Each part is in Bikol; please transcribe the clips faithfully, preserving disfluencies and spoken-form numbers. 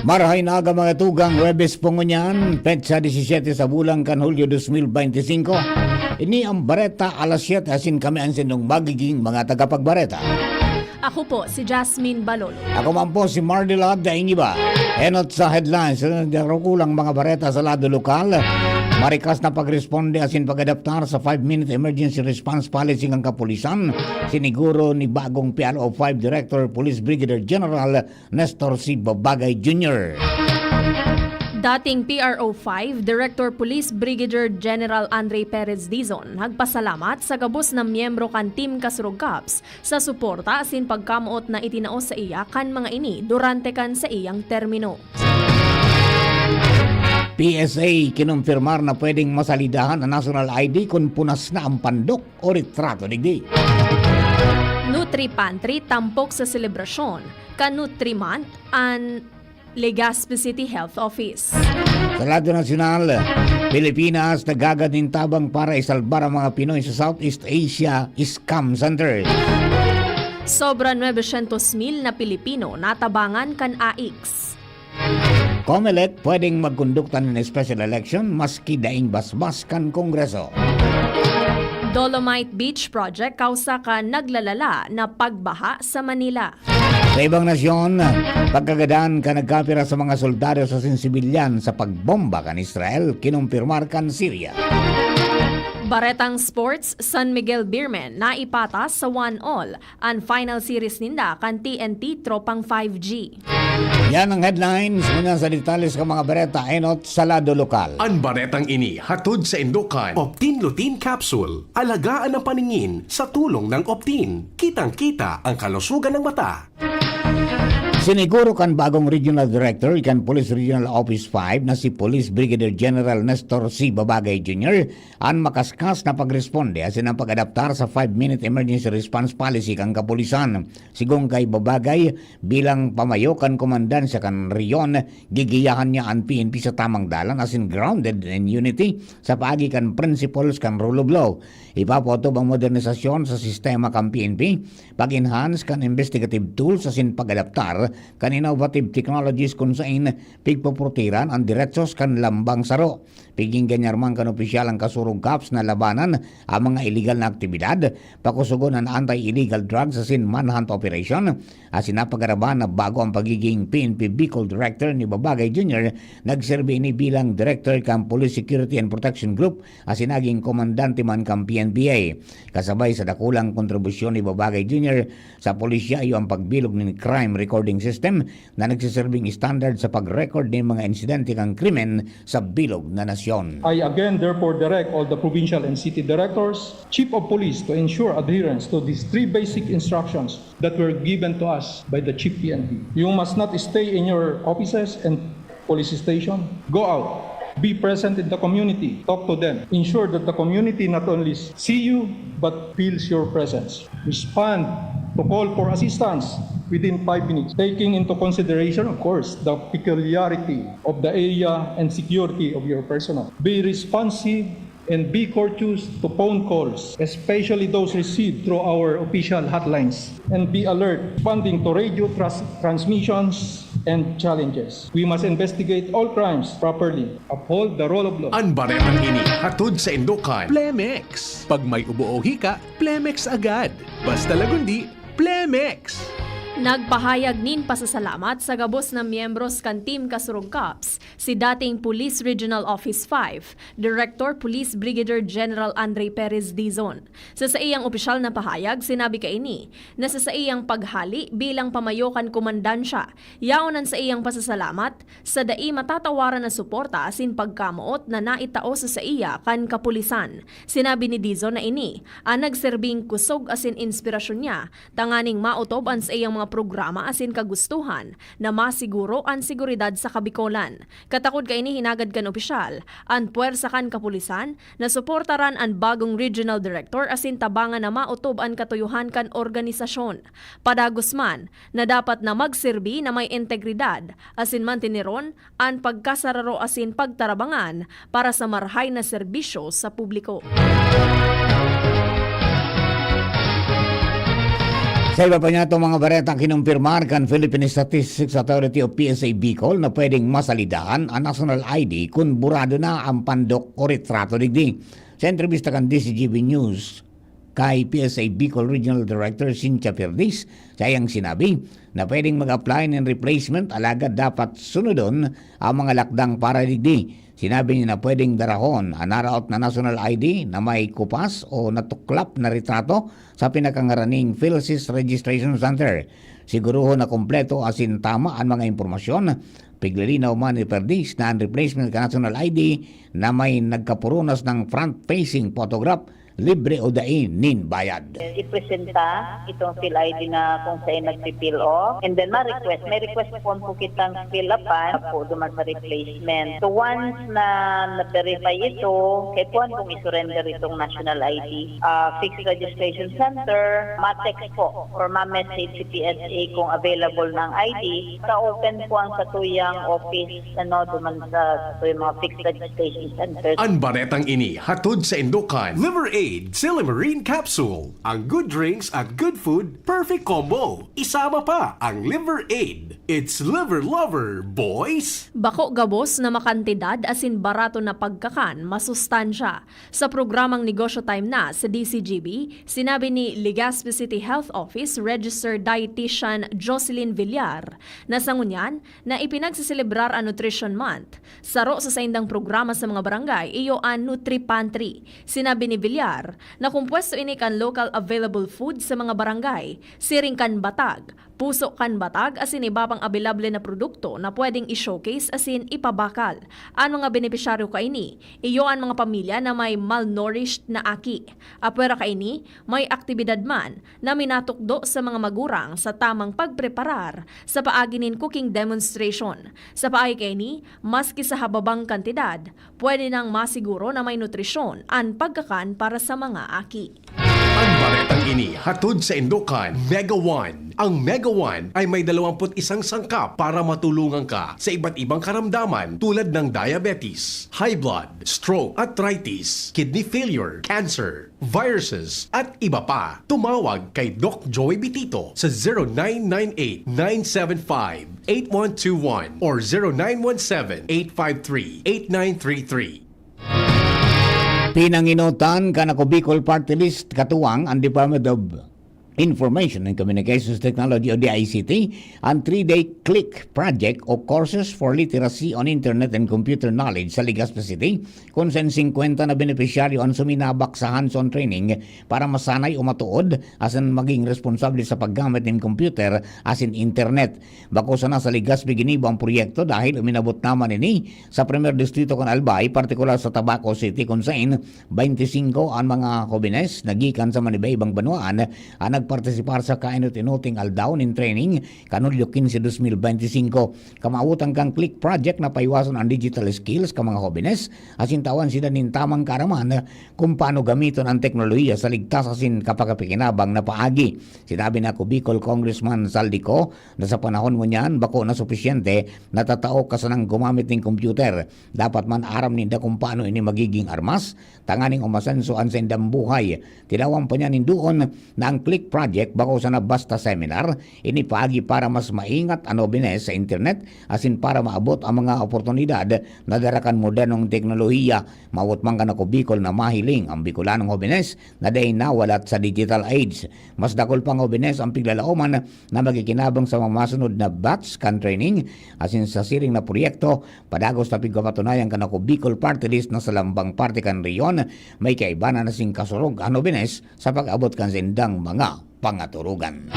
Marahay na aga, mga tugang, Huwebes po ngunyan, petsa disisiete sa bulan kan Hulyo dos mil beinti singko. Ini ang Bareta Alas Siyete, asin kami ang sindong magiging mga tagapagbareta. Ako po si Jasmine Balolo. Ako man po si Mardelad Daingiba. Enot sa headlines, eh, darukulang mga bareta sa lado lokal. Marikas na pagresponde asin pag-adaptar sa five-minute emergency response policy ng kapulisan, siniguro ni bagong P R O five Director Police Brigadier General Nestor C. Babagay Junior. Dating P R O five Director Police Brigadier General Andre Perez Dizon nagpasalamat sa gabos na miyembro kan Team Kasurog Cops sa suporta asin pagkamoot na itinao sa iya kan mga ini durante kan sa iyang termino. P S A kinumpirmar na pwedeng masalidahan ang national I D kung punas na ang pandok o retrato digdi. Nutri Pantry tampok sa selebrasyon kan Nutri Month an Legazpi City Health Office. Sa lado nasyonal, Pilipinas nagagad nin tabang para isalbar ang mga Pinoy sa Southeast Asia Scam Center. Sobra nobesyentos mil na Pilipino natabangan kan AICS. Comelec pwedeng magkondukta nin special election maski daing basbas kan Kongreso. Dolomite Beach Project kausa kan naglalala na pagbaha sa Manila. Sa ibang nasyon, pagkagadan kan nagkapira sa mga soldado asin sibilyan sa pagbomba kan Israel, kinumpirmar kan Syria. Baretang Sports, San Miguel Beermen naipatas sa one all an final series ninda kan T N T Tropang five G. Yan ang headlines. Ngunyan sa detalye kan mga bareta, enot sa lado lokal. An baretang ini hatod saindo kan Optin Lutein Capsule. Alagaan ang paningin sa tulong ng Optin. Kitang-kita ang kalusugan ng mata. Siniguro kan bagong Regional Director kan Police Regional Office five na si Police Brigadier General Nestor C. Babagay Junior an makaskas na pagresponde asin ang pag-adaptar sa five-minute emergency response policy kan kapulisan. Sigon kay Babagay, bilang pamayo kan komandansya kan rehiyon, gigiyahan niya an P N P sa tamang dalan asin grounded in unity sa paagi kan principles kan rule of law. Ipapaotob ang modernisasyon sa sistema kan P N P, pag-enhance kan investigative tools asin pag-adaptar kan innovative technologies kun sain pigpupurtiran an deretsos kan lambang saro. Piginggan niya man kan opisyal ang Kasurog Cops na labanan ang mga iligal na aktibidad, pakusugon an anti-illegal drugs asin manhunt operation, asin napag-araman na bago ang pagiging P N P Bicol Director ni Babagay Junior, nagserbi ini bilang Director kan Police Security and Protection Group asin naging komandante man kan P N P A. Kasabay sa dakulang kontribusyon ni Babagay Junior sa pulisya iyo ang pagbilog nin crime recording system na nagsiserbing standard sa pag-record nin mga insidente kan krimen sa bilog na nasyon. I again therefore direct all the provincial and city directors, chief of police to ensure adherence to these three basic instructions that were given to us by the Chief P N P. You must not stay in your offices and police station. Go out. Be present in the community. Talk to them. Ensure that the community not only see you but feels your presence. Respond to call for assistance within five minutes, taking into consideration, of course, the peculiarity of the area and security of your personnel. Be responsive and be courteous to phone calls, especially those received through our official hotlines, and be alert responding to radio trans- transmissions and challenges. We must investigate all crimes properly, uphold the rule of law. An baretang ini hatod saindo kan Plemex. Pag may ubo o hika, Plemex agad. Basta lagundi, Plemex! Nagpahayag nin pasasalamat sa gabos na miyembros kan Team Kasurog Cops si dating Police Regional Office five, Director Police Brigadier General Andre Perez Dizon. Sa saiyang opisyal na pahayag, sinabi kaini na sa saiyang paghali bilang pamayo kan komandansya, yaon an saiyang pasasalamat sa dai matatawaran na suporta asin pagkamoot na naitao sa saiya kan kapulisan. Sinabi ni Dizon na ini an nagserbing kusog asin inspirasyon niya tanganing maotob an saiyang mga programa asin kagustuhan na masiguro an seguridad sa Kabikolan. Katakod kaini hinagad kan opisyal, an pwersa kan kapulisan na suportaran an bagong regional director asin tabangan na maotob an katuyohan kan organisasyon. Padagos man na dapat na magserbi na may integridad asin manteneron an pagkasararo asin pagtarabangan para sa marahay na serbisyo sa publiko. Sa iba pa niya itong mga bareta, kinumpirmar kan Philippine Statistics Authority o P S A Bicol na pwedeng masalidahan ang national I D kun burado na ang pandok o retrato digdi. Sa entrevista kan D C G B News kay P S A Bicol Regional Director Cynthia Perdiz, sayang sinabi na pwedeng mag-apply ng replacement, alagad dapat sunodon ang mga lakdang para digdi. Sinabi niya na pwedeng darahon ang naraot na national I D na may kupas o natuklap na retrato sa pinakangaraning PhilSys Registration Center. Siguruhon na kompleto asin tama an mga impormasyon. Piglilinaw man ni Perdiz na ang replacement ka national I D na may nagkapurunas ng front-facing photograph, libre o dai nin bayad. Ipresenta itong PhilID na kung saan nagpi-peel off. And then ma-request. May request form po kitang fill upan po duman sa replacement. So once na na-verify ito, kaipuhan pong i-surrender itong national I D. Ah, fixed registration center, ma-text po or ma-message si P S A kung available na ang I D. Ka-open po ang satuyang office ano, duman sa satuyang mga fixed registration center. An baretang ini hatod sa indokan Liver Aid Silimarin Capsule. Ang good drinks at good food, perfect combo. Isama pa ang Liver Aid. It's Liver Lover, boys! Bako gabos na makantidad asin barato na pagkakan, masustansya. Sa programang Negosyo Time na sa D C G B, sinabi ni Legazpi City Health Office Registered Dietitian Jocelyn Villar na sa ngunyan na ipinagseselebrar an Nutrition Month. Saro sa saindang programa sa mga barangay iyo an Nutri Pantry. Sinabi ni Villar na kompwesto ini kan local available food sa mga barangay, siring kan batag, puso kan batag asin iba pang abilable na produkto na pwedeng i-showcase asin ipabakal. An mga benepisyaryo kaini, iyo an mga pamilya na may malnourished na aki. Apwera kaini, may aktibidad man na minatukdo sa mga magurang sa tamang pagpreparar sa paagi nin cooking demonstration. Sa paagi kaini, maski sa hababang kantidad, pwede nang masiguro na may nutrisyon an pagkakan para sa mga aki. Ang baretang ini hatod sa indokan Mega One. Ang Mega One ay may dalawampu't isang sangkap para matulungan ka sa iba't ibang karamdaman tulad ng diabetes, high blood, stroke, arthritis, kidney failure, cancer, viruses, at iba pa. Tumawag kay Doc Joey Bitito sa zero nine nine eight, nine seven five, eight one two one or zero nine one seven, eight five three, eight nine three three. Pinanginotan kan Ako Bicol Party List katuwang ang Department of Information and Communications Technology o D I C T ang three-day CLICK project o Courses for Literacy on Internet and Computer Knowledge sa Legazpi City, kung saan singkwenta na benepisyaryo ang suminabak sa hands-on training para masanay o matuod asin maging responsable sa paggamit nin computer asin internet. Bako sana sa Legazpi ginibo ang proyekto dahil uminabot naman ini sa Primer Distrito kan Albay, partikular sa Tabaco City, kun sain twenty-five an mga hobenes na gikan sa manibaybang banwaan an nagpartisipar sa kainot-inoting aldaw nin training kan Hulyo quince, dos mil bente singko. Kamawotan kan CLICK Project na paiwason an digital skills kan mga hobenes asin tawan sinda nin tamang kaaraman kun paano gamiton an teknolohiya sa ligtas asin kapakapakinabang na paagi. Sinabi na ko Bicol Congressman Saldico na sa panahon ngunyan bako na supisyente na tatao ka sanang gumamit nin computer. Dapat man aram ninda kung paano ini magiging armas tanganing umasenso an saindang buhay. Tinawan pa niya nin duon na ang CLICK Project bako sana basta seminar, ini paagi para mas maingat an hobenes sa internet asin para maabot ang mga oportunidad na dara kan modernong teknolohiya. Mawot man kan ako Bicol na mahiling ang Bicolanong hobenes na dai nawalat sa digital age. Mas dakul pang hobenes ang piglalaoman na magikinabang sa mga masunod na batch kan training asin sa siring na proyekto. Padagos na pigpapatunayan kan ako Bicol Party List na sa lambang parte kan rehiyon, may kaibanan na sing kasurog an hobenes sa pag-abot kan saindang mga pangaturugan.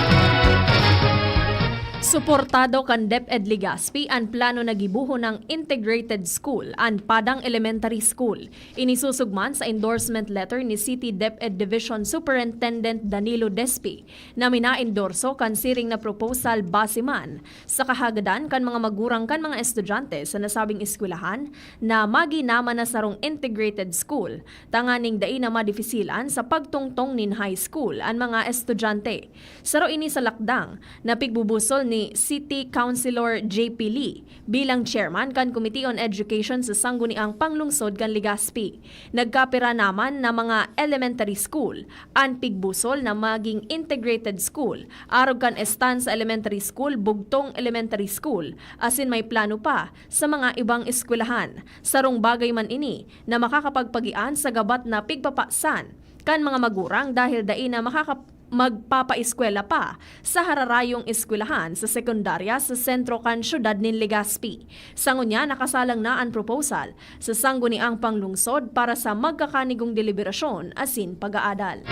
Suportado kan DepEd Legazpi an plano na gibuhon ng Integrated School, an Padang Elementary School. Inisusog man sa endorsement letter ni City DepEd Division Superintendent Danilo Despi na minaendorso kan siring na proposal base man sa kahagadan kan mga magurang kan mga estudyante sa nasabing eskwelahan na magin man na sarong integrated school tanganing dai na madifisilan sa pagtungtong nin high school an mga estudyante. Saro ini sa lakdang na pigbubusol ni City Councilor J P Lee bilang chairman kan Committee on Education sa Sangguniang Panglungsod kan Legazpi. Nagkapira naman na mga elementary school an pigbusol na maging integrated school, arog kan Estancia Elementary School, Bugtong Elementary School, asin may plano pa sa mga ibang eskwelahan. Sarong bagay man ini na makakapagpagian sa gabat na pigpapasan kan mga magurang dahil dai na makaka-, magpapaeskwela pa sa hararayong eskwelahan sa sekundarya sa sentro kan syudad nin Legazpi. Sa ngunyan, nakasalang na an proposal sa Sangguniang Panglungsod para sa magkakanigong deliberasyon asin pag-aadal.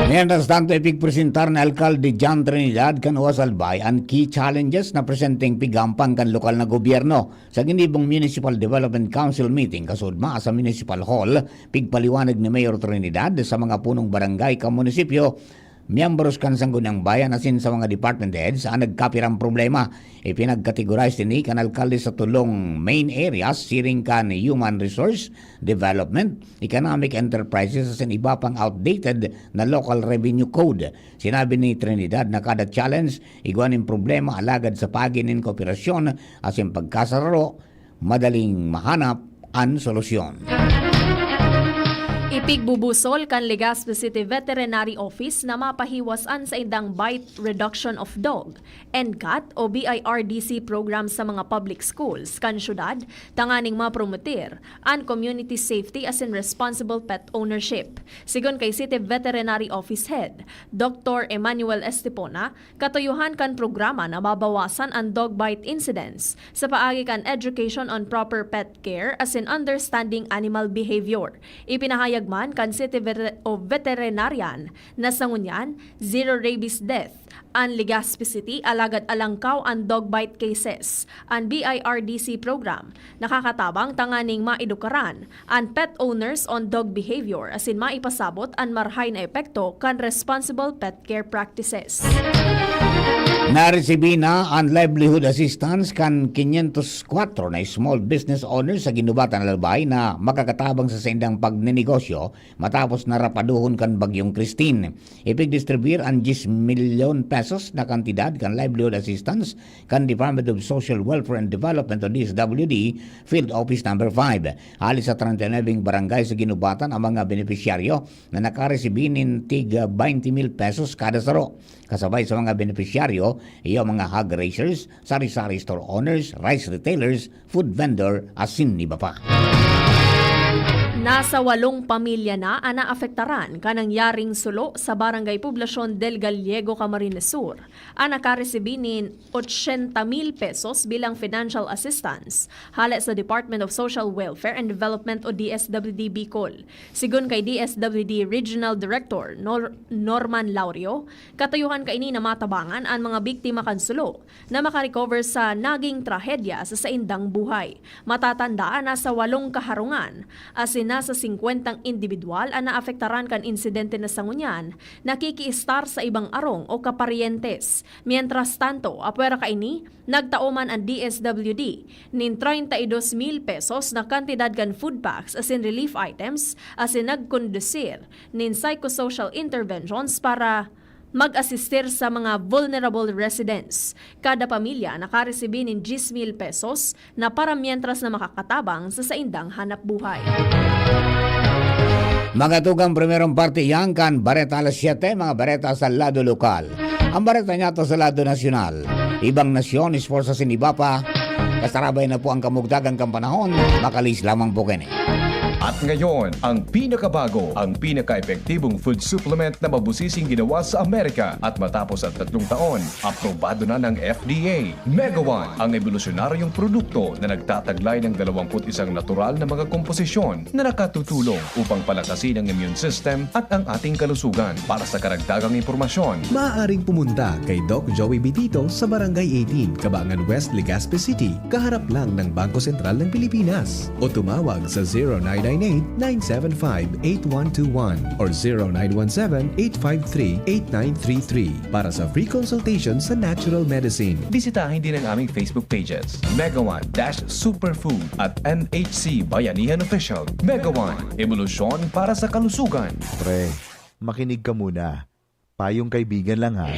Mientras tanto, ipigpresentar ni Alkalde John Trinidad kan Uas Albay an key challenges na presenteng pigampang kan lokal na gobyerno. Sa ginibong Municipal Development Council meeting kasuodma sa Municipal Hall, pigpaliwanag ni Mayor Trinidad sa mga punong barangay kan munisipyo, miyembros kan Sangguniang Bayan asin sa mga department heads an nagkapirang problema. Ipinag-categorize ini kan alkalde sa tolong main areas siring kan human resource development, economic enterprises asin iba pang outdated na local revenue code. Sinabi ni Trinidad na kada challenge igwa nin problema, alagad sa paagi nin kooperasyon asin pagkasararo, madaling mahanap an solusyon. Ipigbubusol kan Legazpi City Veterinary Office na mapahiwas an saindang bite reduction of dog and cat o B I R D C program sa mga public schools kan syudad tanganing mapromotir an community safety asin responsible pet ownership. Sigon kay City Veterinary Office Head Doctor Emmanuel Estepona, katuyuhan kan programa na mabawasan an dog bite incidence sa paagi kan education on proper pet care asin understanding animal behavior. Ipinahayag man kan City Veter-, o Veterinarian na sa ngunyan, zero rabies death an Legazpi City, alagad alangkaw an dog bite cases. An B I R D C program nakakatabang tanganing maedukaran an pet owners on dog behavior asin maipasabot an marahay na epekto kan responsible pet care practices. Naresibi na an livelihood assistance kan quinientos cuatro na small business owners sa Guinobatan, Albay na makakatabang sa saindang pagnenegosyo matapos na rapaduhon kan Bagyong Christine. Ipigdistribuyar an diyes milyon pesos na kantidad kan livelihood assistance kan Department of Social Welfare and Development o D S W D Field Office Number five. Hali sa treinta y nueve barangay sa Guinobatan ang mga benepisyaryo na nakaresibi nin tig twenty mil pesos kada saro. Kasabay sa mga benepisyaryo, iyo mga hog raisers, sari-sari store owners, rice retailers, food vendor, asin iba pa. Nasa walong pamilya na an naapektaran kan nangyaring sulo sa Barangay Poblacion del Gallego, Camarines Sur. An nakaresibi nin ochenta mil pesos bilang financial assistance hale sa Department of Social Welfare and Development o D S W D Bicol. Sigon kay D S W D Regional Director Nor-, Norman Laurio, katuyuhan kaini na matabangan an mga biktima kan sulo na makarecover sa naging trahedya sa saindang buhay. Matatandaan na sa walong kaharungan, asin nasa singkwentang indibidwal an naapektaran kan insidente na sa ngunyan, nakikiistar sa ibang arong o kaparyentes. Mientras tanto, apwera kaini, nagtao man an D S W D nin treinta y dos mil pesos na kantidad kan food packs asin relief items, asin nagkondusir nin psychosocial interventions para mag-asistir sa mga vulnerable residents. Kada pamilya nakaresibi nin diyes mil pesos na para mientras na makakatabang sa saindang hanapbuhay. Mga tugang, primerong parte yan kan Bareta Alas Siyete, mga bareta sa lado lokal. Ang bareta niyato sa lado nasyonal. Ibang nasyon, sports asin iba pa. Kasarabay na po ang kamugtagan kan panahon. Makalihis lamang po kini. At ngayon, ang pinakabago, ang pinaka-epektibong food supplement na mabusising ginawa sa Amerika. At matapos ang tatlong taon, aprobado na ng F D A. Mega One, ang ebolusyonaryong produkto na nagtataglay ng dalawampu't isang natural na mga komposisyon na nakatutulong upang palakasin ang immune system at ang ating kalusugan. Para sa karagdagang impormasyon, maaaring pumunta kay Doc Joey Bitito sa Barangay eighteen, Cabangan West, Legazpi City, kaharap lang ng Bangko Sentral ng Pilipinas. O tumawag sa zero nine nine eight, nine seven five, eight one two one or zero nine one seven, eight five three, eight nine three three para sa free consultation sa natural medicine. Bisitahin din ang aming Facebook pages, Mega One dash Superfood at M H C Bayanihan Official. Mega One, ebolusyon para sa kalusugan. Pre, makinig ka muna. Payong kaibigan lang, ha.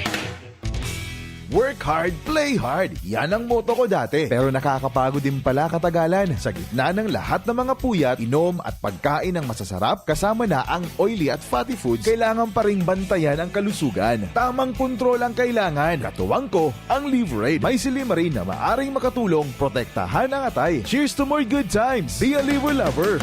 Work hard, play hard. Yan ang motto ko dati. Pero nakakapagod din pala katagalan. Sa gitna ng lahat ng mga puyat, inom at pagkain ng masasarap, kasama na ang oily at fatty foods, kailangan pa ring bantayan ang kalusugan. Tamang kontrol ang kailangan. Katuwang ko, ang Liverade. May silymarin na maaring makatulong protektahan ang atay. Cheers to more good times! Be a Liver Lover!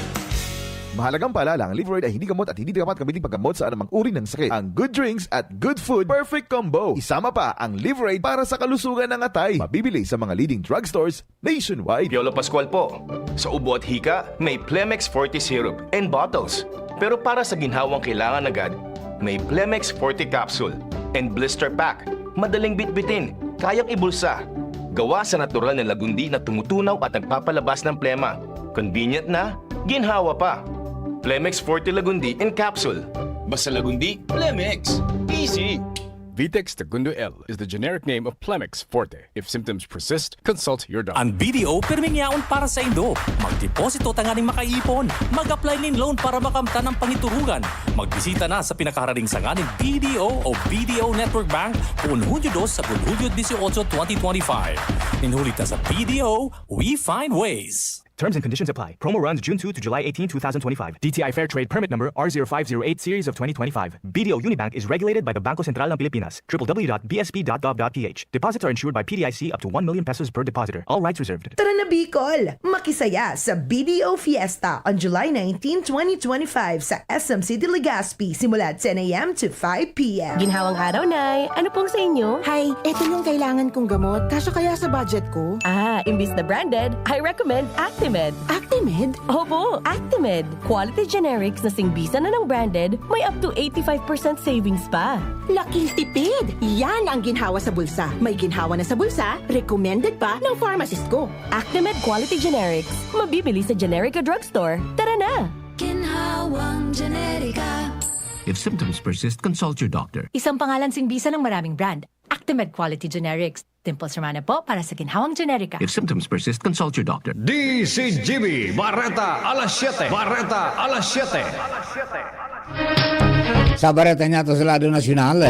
Mahalagang paalala, ang Liverade ay hindi gamot at hindi dapat gamitin paggamot sa anumang uri ng sakit. Ang good drinks at good food, perfect combo. Isama pa ang Liverade para sa kalusugan ng atay. Mabibili sa mga leading drugstores nationwide. Piolo Pascual po. Sa ubo at hika, may Plemex Forte Syrup and bottles. Pero para sa ginhawang kailangan agad, may Plemex Forte Capsule and Blister Pack. Madaling bitbitin, kayang ibulsa. Gawa sa natural na lagundi na tumutunaw at nagpapalabas ng plema. Convenient na, ginhawa pa. Plemex Forte Lagundi in Capsule. Basta Lagundi, Plemex. Easy! Vitex Tagundo L is the generic name of Plemex Forte. If symptoms persist, consult your doctor. Ang B D O pirming yaon para saindo. Magdeposito tanganing makaipon. Mag-apply nin loan para makamtan ang pangiturugan. Magbisita na sa pinakaharaning sanga nin B D O o B D O Network Bank poon Hunyo dos sagkod Hunyo dieciocho, twenty twenty-five. Nin huli ta sa B D O, we find ways. Terms and conditions apply. Promo runs June two to July eighteen, two thousand twenty-five. D T I Fair Trade Permit Number R zero five zero eight Series of twenty twenty-five. B D O Unibank is regulated by the Bangko Sentral ng Pilipinas. W W W dot B S P dot gov dot P H. Deposits are insured by P D I C up to one million pesos per depositor. All rights reserved. Tara na, Bicol! Makisaya sa B D O Fiesta on July nineteen, twenty twenty-five sa S M City Legazpi, simula ten a m to five p m. Ginhawang araw, Nay. Ano pong sa inyo? Hay, eto yung kailangan kong gamot. Kasya kaya sa budget ko? Ah, imbis na branded, I recommend Actimed. Actimed? Opo, Actimed. Quality generics na singbisan na ng branded, may up to eighty-five percent savings pa. Laking tipid! Yan ang ginhawa sa bulsa. May ginhawa na sa bulsa, recommended pa ng pharmacist ko. Actimed Quality Generics. Mabibili sa Generica Drugstore. Tara na! Ginhawang Generica. If symptoms persist, consult your doctor. Isang pangalan singbisan ng maraming brand. Actimed Quality Generics. Dimples Romana po para sa Ginhawang Generica. If symptoms persist, consult your doctor. D C G B, Bareta alas siyete. Bareta alas siyete. Sa Bareta niyato sa lado nasyonal,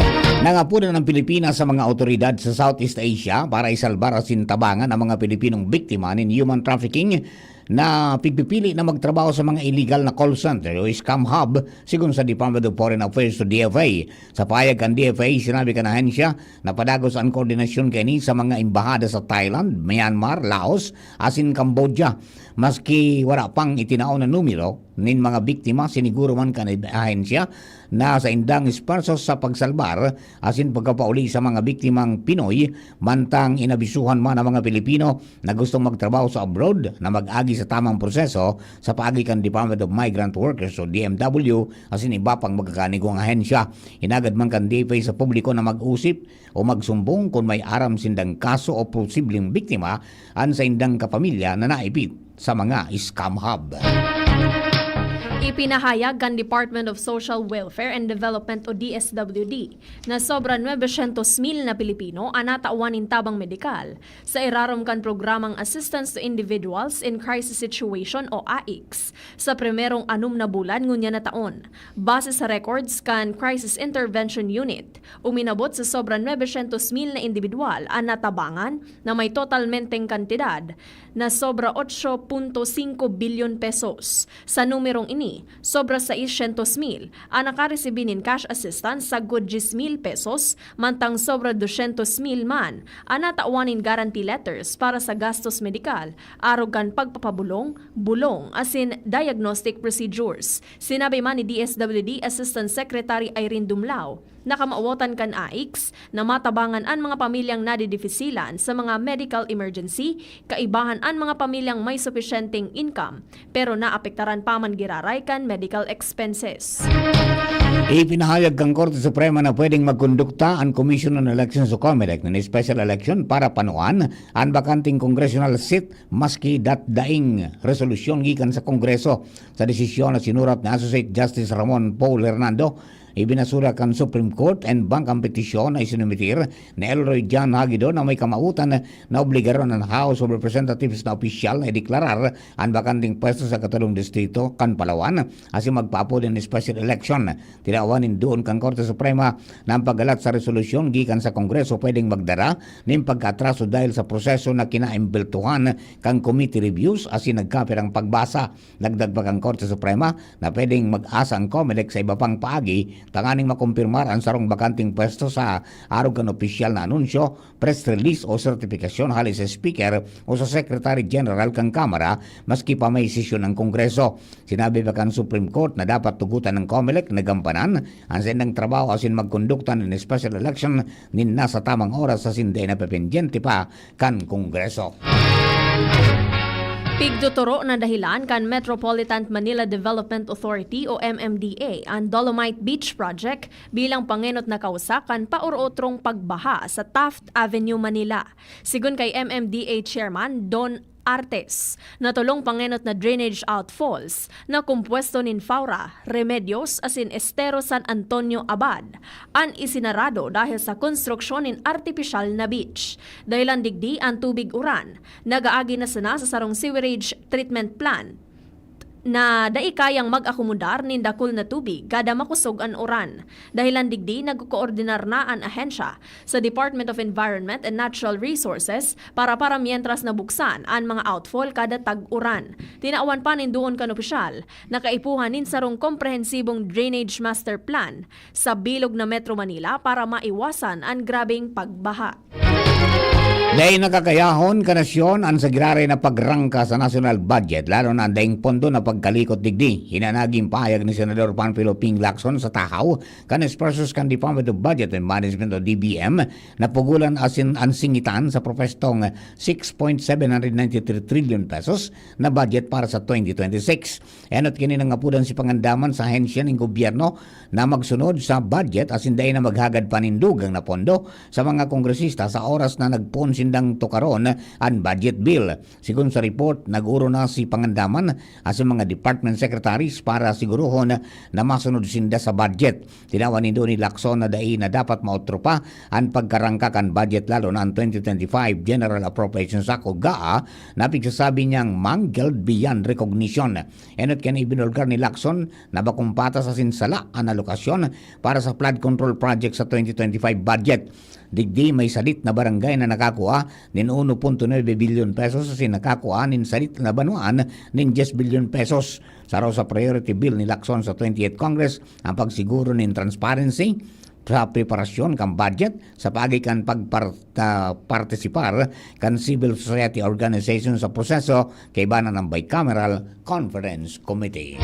nangapodan ang Pilipinas sa mga awtoridad sa Southeast Asia para isalbar asin tabangan ang mga Pilipinong biktima nin human trafficking na pigpipili na magtrabaho sa mga illegal na call center o scam hub, sigon sa Department of Foreign Affairs o D F A. Sa pahayag kan D F A, sinabi kan ahensya na padagos an koordinasyon kaini sa mga embahada sa Thailand, Myanmar, Laos, asin Cambodia. Maski wara pang itinao na numero nin mga biktima, siniguro man kan ahensya na saindang esparso sa pagsalbar asin pagkapauli sa mga biktimang Pinoy, mantang inabisuhan man ang mga Pilipino na gustong magtrabaho sa abroad na mag-agi sa tamang proseso sa paagi kan Department of Migrant Workers o D M W asin iba pang magkakanigong ahensya. Hinagad man kan D F A sa publiko na mag-usip o magsumbong kun may aram sindang kaso o posibleng biktima an saindang kapamilya na naipit sa mga scam hub. Ipinahayag kan Department of Social Welfare and Development o D S W D na sobra nuebe syentos mil na Pilipino an natawan nin tabang medikal sa irarom kan Programang Assistance to Individuals in Crisis Situation o AICS sa primerong anom na bulan ngunyan na taon, base sa records kan Crisis Intervention Unit. Uminabot sa sobra nuebe syentos mil na indibidwal an natabangan na may totalmenteng kantidad na sobra otso punto singko bilyon pesos. Sa numerong ini, sobra sais syentos mil an nakaresibi nin cash assistance sagkod dyes mil pesos, mantang sobra dusyentos mil man an natawan nin guarantee letters para sa gastos medikal, arog kan pagpapabolong, bulong, asin diagnostic procedures. Sinabi man ni D S W D Assistant Secretary Irene Dumlao na kamawotan kan AICS na matabangan an mga pamilyang nadidifisilan sa mga medical emergency, kaibahan an mga pamilyang may supisyenteng income pero naapektaran pa man giraray kan medical expenses. Ipinahayag kan Korte Suprema na pwedeng magkondukta an Commission on Elections o COMELEC nin special election para panuan an bakanteng congressional seat maski dat daing resolusyon gikan sa Kongreso. Sa desisyon na sinurat ni Associate Justice Ramon Paul Hernando, Ibinasura kan Supreme Court an bangkang petisyon na isinumitir ni Elroy John Hagido na may kamawotan na obligaron an House of Representatives na opisyal na ideklarar an bakanteng pwesto sa ikatolong distrito kan Palawan asin magpaapod nin special election. Tinawan nin duon kan Korte Suprema na an paggalat sa resolusyon gikan sa Kongreso pwedeng magdara nin pagkaatraso dahil sa proseso na kinaimbeltuhan kan committee reviews asin nagkapirang pagbasa. Dagdag pa kan Korte Suprema na pwedeng mag-asa ang Comelec sa iba pang paagi tanganing makumpirmar an sarong bakanteng pwesto sa arog kan opisyal na anunsyo, press release o sertipikasyon hale sa Speaker o sa Secretary General kan Kamara, maski pa may sesyon ang Kongreso. Sinabi pa kan Supreme Court na dapat tugotan ng Comelec na gampanan an saindang trabaho asin magkondukta nin special election nin nasa tamang oras asin dai na pependyente pa kan Kongreso. Pigtuturo na dahelan kan Metropolitan Manila Development Authority o M M D A an Dolomite Beach Project bilang pangenot na kausa kan paorotrong pagbaha sa Taft Avenue, Manila. Sigon kay M M D A Chairman Don Artes, na tolong pangenot na drainage outfalls na kompuesto nin faura, remedios asin estero San Antonio Abad an isinarado dahil sa konstruksyon nin artipisyal na beach. Dahelan digdi an tubig uran nagaagi na sana sa sarong sewerage treatment plant na dai kayang mag-akomodar nin dakul na tubig kada makosog an uran. Dahelan digdi, nagkokoordinar na an ahensya sa Department of Environment and Natural Resources para paramientras na buksan an mga outfall kada tag-uran. Tinawan pa nin duon kan opisyal na kaipuhan nin sarong komprehensibong drainage master plan sa bilog na Metro Manila para maiwasan an grabeng pagbaha. Dai na kakayahon kan nasyon an sagiraray na pagrangka sa national budget, lalo na an daing pondo na pagkalikot digdi. Iyan an nagin pahayag ni Senador Panfilo Ping Lacson sa tahaw kan expressions kan Department of Budget and Management o D B M na pugulan asin an singitan sa propwestong six point seven hundred ninety three trillion pesos na budget para sa twenty twenty-six. Enot kini nangapodan si pangandaman sa ahensya nin gobyerno na magsunod sa budget asin dai na maghagad panindugang na pondo sa mga kongresista sa oras na nagpoon sindang tukaron an budget bill. Sigon sa report, nag-oro na si pangandaman asin mga department secretaries para sigurohon na masunod sinda sa budget. Tinawan nindo ni Lacson na dai na dapat maotro pa an pagkarangka kan budget, lalo na an twenty twenty-five General Appropriations Act o gaa na pigsasabi niyang mangled beyond recognition. Enot kan ibinulgar ni Lacson na bakong patas asin sala an alokasyon para sa flood control project sa twenty twenty-five budget. Digdi may sadit na barangay na nakakua nin uno punto nuebe bilyon pesos asin nakakua nin sadit na banwaan nin dyes bilyon pesos. Saro sa priority bill ni Lacson sa twenty-eighth Congress ang pagsiguro nin transparency sa preparasyon kan budget sa paagi kan pagpar-, ah, partisipar kan civil society organization sa proseso kaiba na ng bicameral Conference Committee.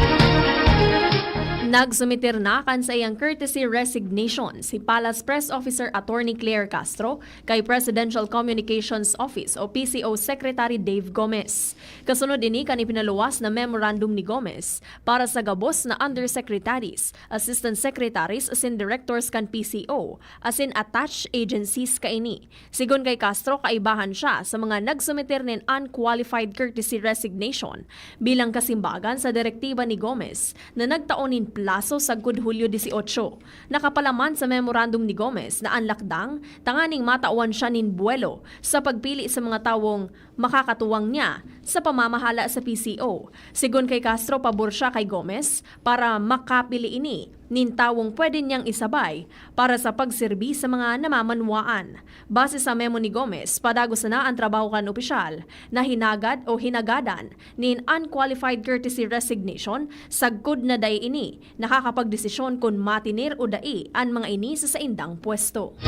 Nagsumitir na kan saiyang courtesy resignation si Palace Press Officer Attorney Claire Castro kay Presidential Communications Office o P C O Secretary Dave Gomez. Kasunod ini kan ipinaluwas na memorandum ni Gomez para sa gabos na undersecretaries, assistant secretaries asin directors kan P C O asin attached agencies kaini. Sigon kay Castro, kaibahan siya sa mga nagsumitir nin unqualified courtesy resignation bilang kasimbagan sa direktiba ni Gomez na nagtao nin plaso sagkod Hulyo dieciocho. Nakapalaman sa memorandum ni Gomez na an lakdang tanganing matawan siya nin buwelo sa pagpili sa mga tawong makakatuwang niya sa pamamahala sa P C O. Sigon kay Castro, pabor siya kay Gomez para makapili ini nin tawong pwede niyang isabay para sa pagserbi sa mga namamanwaan. Base sa memo ni Gomez, padagos na an trabaho kan opisyal na hinagad o hinagadan nin unqualified courtesy resignation sagkod na dai ini nakakapagdesisyon kun matinir o dai an mga ini sa saindang pwesto.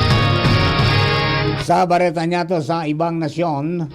Sa bareta niyato sa ibang nasyon,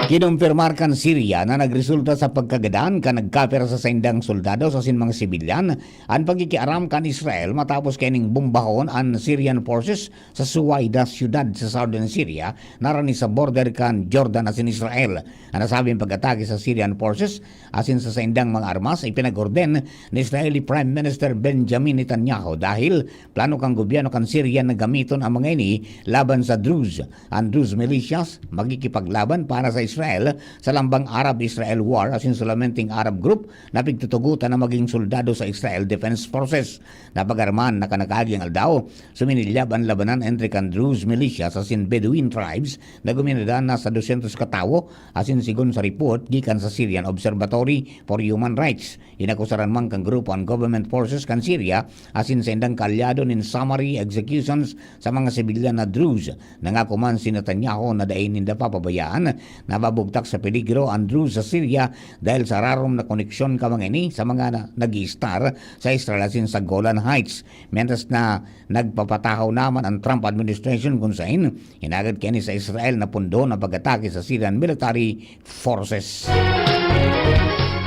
kinumpirmar kan Syria na nagresulta sa pagkagadan kan nagkapira sa saindang soldados asin mga sibilyan an pagkikiaram kan Israel matapos kaining bombahon an Syrian forces sa Suwaida, syudad sa southern Syria, na rani sa border kan Jordan asin Israel. An nasabing pag-atake sa Syrian forces asin sa saindang mga armas ipinag-orden ni Israeli Prime Minister Benjamin Netanyahu dahil plano kan gobyerno kan Syria na gamiton ang mga ini laban sa Druze. An Druze militias magkikipaglaban para sa Israel sa lambang Arab-Israel War asin solamente an Arab Group na pigtutugotan na magin soldado sa Israel Defense Forces. Napagarman na kan nakaaging aldaw, suminilyab an labanan entre kan Druze militias asin Bedouin tribes na guminadan na sa dosyentos katawo, asin segun sa report gikan sa Syrian Observatory for Human Rights, inakusaran man kan grupo an government forces kan Syria asin saindang kaalyado nin summary executions sa mga sibilyan na Druze. Nangako man si Netanyahu na dai ninda papabayaan. Nababugtak sa peligro an Druze sa Syria dahil sa rarom na koneksyon kan mga ini sa mga na, nag-iistar sa Israel asin sa Golan Heights. Mientras na nagpapatahaw naman ang Trump administration kun sain hinagad kaini sa Israel na pundo na pag-atake sa Syrian military forces.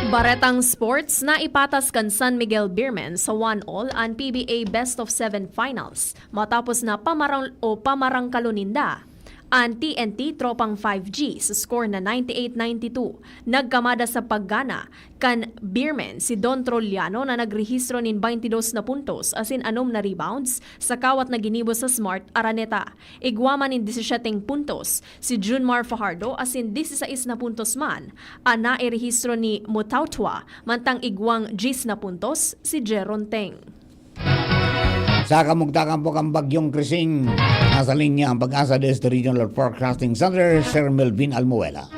Baretang sports, naipatas kan San Miguel Beermen sa one all an P B A Best of Seven Finals matapos na pamarang o pamarangkalon ninda an T N T Tropang five G sa score na ninety-eight ninety-two. Nagkamada sa paggana kan Beermen si Don Trollano na nagrehistro nin twenty-dos na puntos asin anom na rebounds sa kawat na ginibo sa Smart Araneta. Igwa man nin disisiyete puntos si Junmar Fajardo asin disisais na puntos man an nairehistro ni Motautua, mantang igwang dyes na puntos si Jeron Teng. Sa kamugtakan po kan Bagyong Krising, nasa linya ang Pag-asa desde Regional Forecasting Center, Sir Melvin Almuela.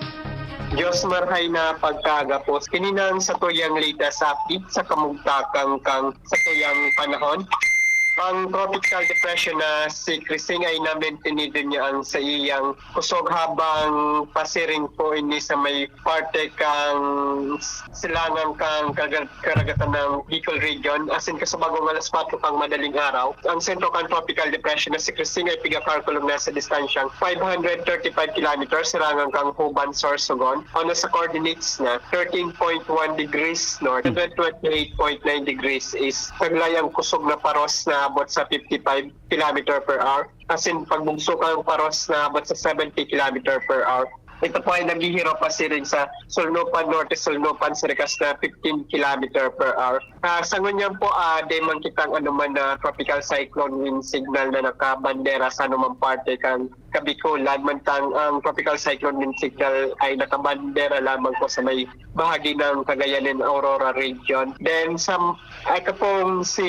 Diyos marhay na pagkagapos. Kininang sa tuyang latest update sa kamugtakan kan sa tuyang panahon. Ang tropical depression na si Krising ay na-maintain niya ang sa iyang kusog habang pasiring po ini sa may parte kan silangan kan kaga- karagatan ng Bicol Region, asin kasabagong alas kwatro kan madaling araw. Ang sentro kan tropical depression na si Krising ay pigakalkulong na sa distansyang five hundred thirty-five kilometers silangan kan Juban, Sorsogon, o nasa coordinates na thirteen point one degrees north, twenty-eight point nine degrees east. Taglay ang kusog na paros na abot sa fifty-five kilometer per hour. Asin pagbugso kan paros na abot sa seventy kilometer per hour. Ito po ay naghihirap pasiring sa Sulnupan Norte, Sulnupan sa rikas na fifteen kilometer per hour. Ah, sa ngunyan po, ah, di man kitang anuman na tropical cyclone wind signal na nakabandera sa anumang parte kan Kabikulan, mantang ang tropical cyclone wind signal ay nakabandera lamang po sa may bahagi ng Cagayan and Aurora region. Then sa ito pong si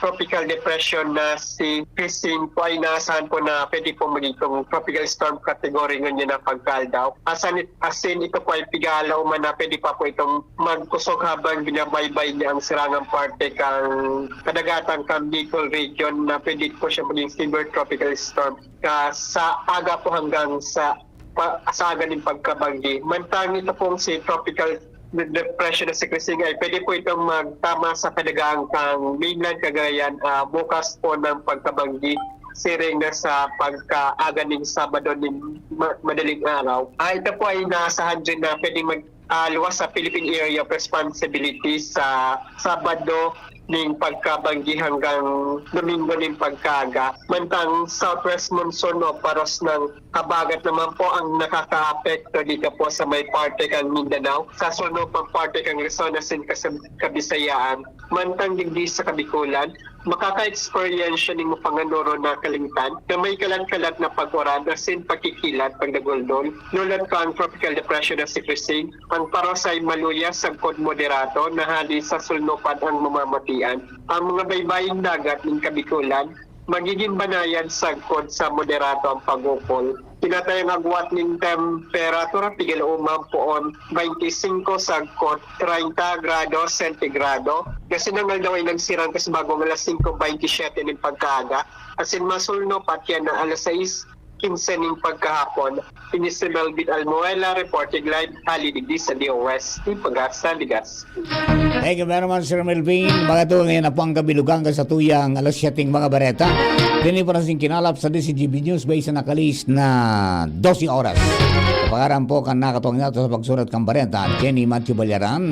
tropical depression na si Christine po ay inaasahan po na pwede po maging itong tropical storm category ngunyan na pagkaaldaw. Asan it- asin ito po ay pigala uman na pwede pa po itong magkusog habang binabaybay niya ang sirangang parte kang kadagatan kang Bicol region na pwede po siya maging severe tropical storm ka sa aga po hanggang sa pa, sa aga ng pagkabanggi. Mantang ito pong si tropical depression na si Krising ay pwede po itong magtama sa kadagang kang mainland Cagayan ah, bukas po ng pagkabanggi siring na sa pagkaaga ning Sabado ning ma- madaling araw. Ah, ito po ay naasahan din na pwedeng mag ah, luwas sa Philippine Area of Responsibility sa Sabado ning pagkabanggi hanggang Domingo ning pagkaaga. Mantang southwest monsoon o paros ng habagat naman po ang nakakaapekto dito po sa may parte kang Mindanao, sa sulnupang parte kang Luzon asin kas- Kabisayaan. Mantang digdi sa Kabikulan, makaka-experience siya ning mapanganoro na kalangitan na may kalat-kalat na pag-uran asin pagkikilat, pagdaguldol. Nulat pa ang tropical depression na si Krising. Ang paros ay maluya sagkod moderato na hali sa sulnupan ang mamamatian. Ang mga baybaying dagat ning Kabikulan, magiging banayan sagkod sa moderato ang pag-ukol. Kinatayang agwat nin temperatura pigil-uman poon twenty-five sagkod treinta grado sentigrado. Kasi nangaldaw ay nagsirang kas bagong alas singko baynte siyete nin pagkaaga. Asin masulno pa kiyan na alas sais kinse nin pagkahapon. Ini si Melvin Almuela, reporting live, hali digdi sa D O S, in Pagasa, Ligas. Thank you very much, Sir Melvin. Mga tuwa ngayon na po ang kabilugan ka sa tuyang alas siyete mga bareta. Dini po na sing kinalap sa D C G B News Base na kalis na dose oras. Pagaran po kan nakatuwang nato sa pagsurat kang bareta, Jenny Matthew Balyaran,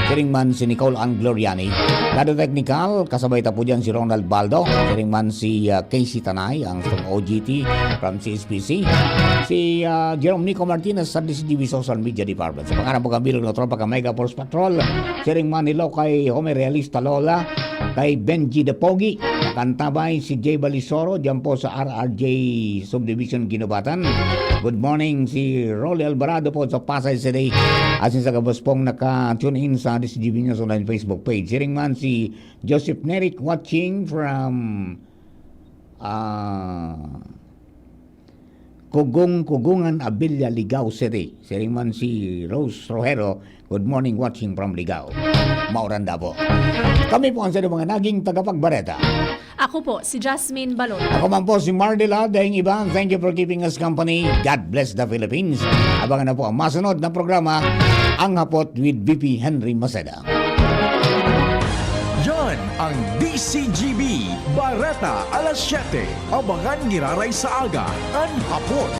siring man si Nicole Ann Gloriani. Lado teknikal, kasabay ta po dyan si Ronald Baldo, siring man si uh, Casey Tanay, ang from O G T, from C S P C. Si uh, Jerome Nico Martinez sa D C G B Social Media Department. Sa pangaran po kabilog na tropa ka Mega Force Patrol, siring man ni Lokay Homer Realista Lola, kay Benji the Pogi, Kantabay si Jay Balisoro, diyan po sa R R J Subdivision, Guinobatan. Good morning, si Rolly Alvarado po sa Pasay City. Asin sa gabos pong naka-tune in sa D C G B News Online Facebook page. Siring man si Joseph Neric watching from, ah, Kugong-Kugungan, Abella, Ligao City. Siring man si Rose Rojero, good morning, watching from Ligao. Mauranda po. Kami po ang sa mga naging tagapagbareta. Ako po, si Jasmine Balon. Ako man po si Mardela Daing Iba. Thank you for keeping us company. God bless the Philippines. Abangan na po ang masunod na programa, Ang Hapot with V P Henry Maceda. Yan ang D C G B, Bareta alas siyete. Abangan giraray sa aga, An Hapot.